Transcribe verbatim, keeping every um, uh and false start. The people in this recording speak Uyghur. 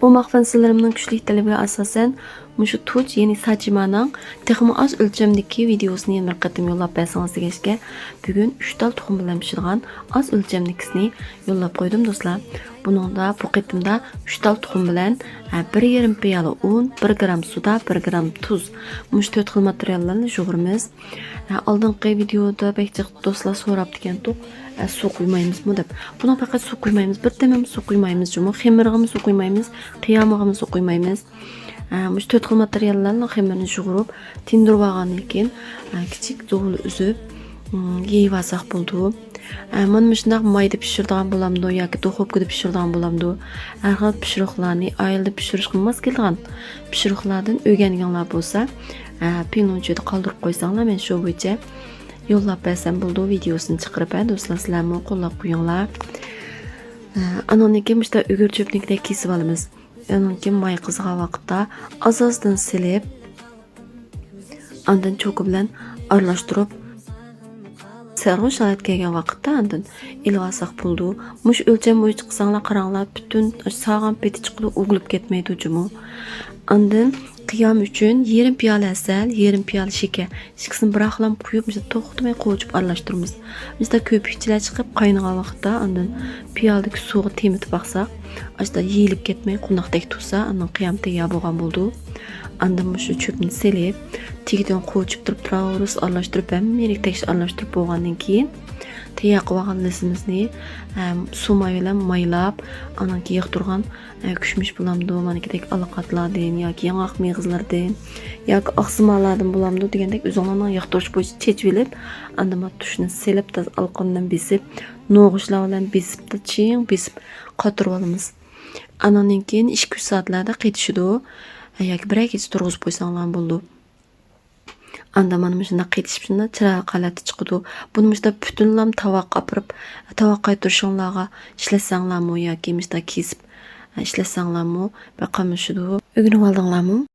ئوماق فەنسىلىرىمنىڭ كۈچلۈك تەلىپىگە ئاساسەن، مۇشۇ تۇچ، يەنى ساچىمانىڭ تېخىمۇ ئاز ئۆلچەمدىكى ۋىدېئوسىنى يەنە بىر قېتىم يوللاپ بەرسىڭىز دېگەچكە، بۈگۈن ئۈچ تال تۇخۇم بىلەن پىشىدىغان ئاز ئۆلچەمدىكىسىنى يوللاپ قويدۇم، دوستلار. بۇنىڭدا، بۇ قېتىمدا ئۈچ تال تۇخۇم بىلەن، ھە، بىر يېرىم پىيالە ئۇن، بىر گرام سودا، بىر گرام تۇز، مۇشۇ تۆت خىل ماتېرىياللارنى يۇغۇرىمىز. ھە، ئالدىنقى ۋىدېئودا بەك جىق دوستلار سوراپتىكەنتۇق، ھە، سۇ قۇيمايمىزمۇ دەپ. بۇنىڭ پەقەت سۇ قۇيمايمىز، بىر تېمىمۇ سۇ قۇيمايمىز جۇمۇ. خېمىرىغىمۇ سۇ قۇيمايمىز، قىيامىغىمۇ سۇ قۇيمايمىز. ھە، مۇشۇ تۆت خىل ماتېرىياللارنىڭ خېمىرىنى يۇغۇرۇپ، تىندۇرۇپ ئالغاندىن كېيىن، ھە، كىچىك زۇۋۇلا ئۈزۈپ، م، يېيىۋالساق بولىدۇ. ھە، مانا مۇشۇنداق مايدا پىشۇرىدىغان بولامدۇ ياكى دۇخوپكىدا پىشۇرىدىغان بولامدۇ؟ ھەر خىل پىشۇرۇقلارنى، ئائىلىدە پىشۇرۇشقا ماس كېلىدىغان پىشۇرۇقلاردىن ئۆگەنگەنلەر بولسا، ھە، پىڭلۇنچۈدە قالدۇرۇپ قويساڭلار، مەن شۇ بويىچە يوللاپ بەرسەم بولىدۇ، ۋىدېئوسىنى چىقىرىپ، ھە، دوستلار، سىلەرمۇ قوللاپ قويۇڭلار. ھە، ئانىڭدىن كېيىن مۇشۇنداق ئۆگۈر چۆپنىكىدەك كېسىپ ئالىمىز. ئانىڭدىن كېيىن ماي قىزىغان ۋاقىتتا ئاز-ئازدىن سېلىپ، ئاندىن چوكا بىلەن ئارىلاشتۇرۇپ، سەرخۇش ھالەتكە كەلگەن ۋاقىتتا ئاندىن ئېلىۋالساق بولىدۇ. مۇشۇ ئۆلچەم بويىچە قىلساڭلار، قاراڭلار، پۈتۈن سالغان پېتى چىقىدۇ، ئۈگۈلۈپ كەتمەيدۇ جۇمۇ. ئاندىن قىيام ئۈچۈن يېرىم پىيالە ھەسەل، يېرىم پىيالە شېكەر، ئىككىسىنى بىراقلام قۇيۇپ، مۇشۇنداق توختىماي قوچۇپ ئارىلاشتۇرىمىز. مۇشۇنداق كۆپۈكچىلەر چىقىپ قاينىغان ۋاقىتتا ئاندىن پىيالىدىكى سۇغا تېمىتىپ باقساق، ئاشۇنداق يېيىلىپ كەتمەي قوناقتەك تۇرسا، ئاندىن قىيام تەييار بولغان بولىدۇ. ئاندىن مۇشۇ چۆپنى سېلىپ، تېگىدىن قوچۇپ تۇرۇپ، تۇراۋۇرۇس ئارىلاشتۇرۇپ، ھەممە يېرىگە تەكشى ئارىلاشتۇرۇپ بولغاندىن كېيىن، تەييار قىلىۋالغان لىسىمىزنى، ئەم، سۇ ماي بىلەن مايلاپ، ئانان كېيىن ياقتۇرغان، ئە، كۈشمۈش بولامدۇ، مانىكىدەك ئالاقاتلاردىن ياكى ياڭاق مېغىزلىرىدىن ياكى ئاقسىمانلاردىن بولامدۇ دېگەندەك ئۆزۈڭلارنىڭ ياقتۇرۇش بويىچە چېچىۋېلىپ، ئاندىن مانا تۇشنى سېلىپ، تازا ئالقىن بىلەن بېسىپ، نوغۇچلار بىلەن بېسىپ، چىڭ بېسىپ قاتۇرۇۋالىمىز. ئانىڭدىن كېيىن ئىككى ئۈچ سائەتلەردە قېتىشىدۇ. ياكى بىرەر كېچە تۇرغۇزۇپ قويساڭلار بولىدۇ. ئاندا مانا مۇشۇنداق قېتىشىپ، شۇنداق چىرايلىق ھالەتتە چىقىدۇ. بۇنى مۇشۇنداق پۈتۈنلەم تاۋاققا ئاپىرىپ، تاۋاققا قايتۇرۇشۇڭلارغا ئىشلەتسەڭلارمۇ ياكى مۇشۇنداق كېسىپ ئىشلەتسەڭلارمۇ بەك قاملىشىدۇ. ئۆگىنىۋالدىڭلارمۇ؟